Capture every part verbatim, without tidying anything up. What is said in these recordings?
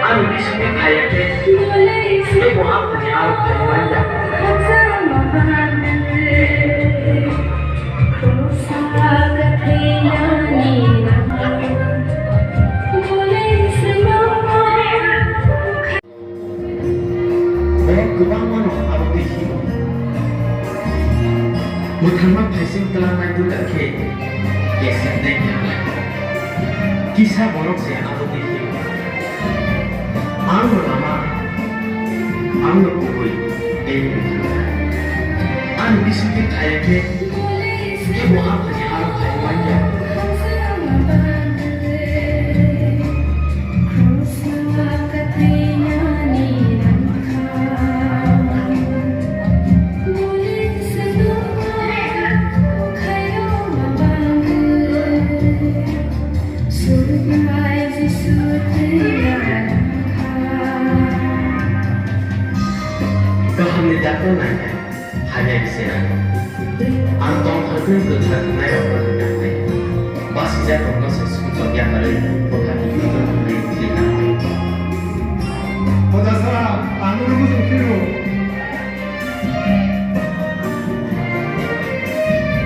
Ani bisingni phaiya khe teibo aphani aro phai manya. Borok kwbangmano abo twi himo. Mwthangma phaising twlangnai duda khe keseknai khe klai. Kisa borok se abo twi himo. Ang no lama, ang no kubui, tei mwthangma. Ani bisingtwi thaya khe kebo aphani aro phai manya. Kahamni dakno naikha. Hamya se ang. Ang tongthar twi kwthar wngnai rokno rwkha khlai. Basijak rokno se sumsok yakarwi bwkha ni twi tongthoknai twi kha khlai. Hoda sara, ang no muchung phiro.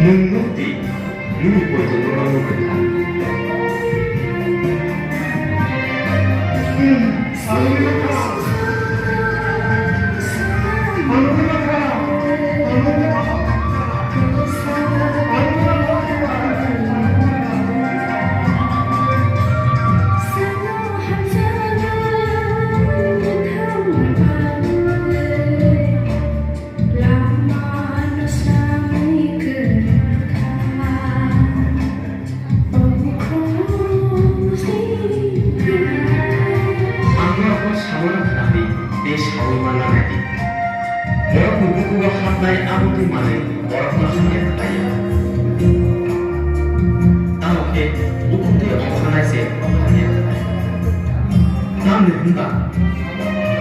Nwng nuk di. Nini poito no nang nukha. Ang norokno samano khna di tei saui manna nai di. Borokni bukugo hapnai abo twi manwi borokno hamya khlai-o. Tamo khe bukhuk twi ongkhornai se hamya khlai-o. Tamni hwn ba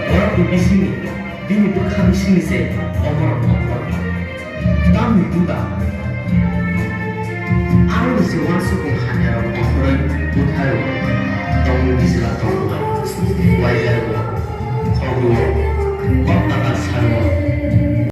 borokni bisingni Bini bwkha bisingni se omorok ongkhor. Tamni hwn ba aroni se uansukmung hamyarok ongkhorwi bwtharwi tongmung bijila tongmung, uaijarogo, khogruo, kok tatal salo,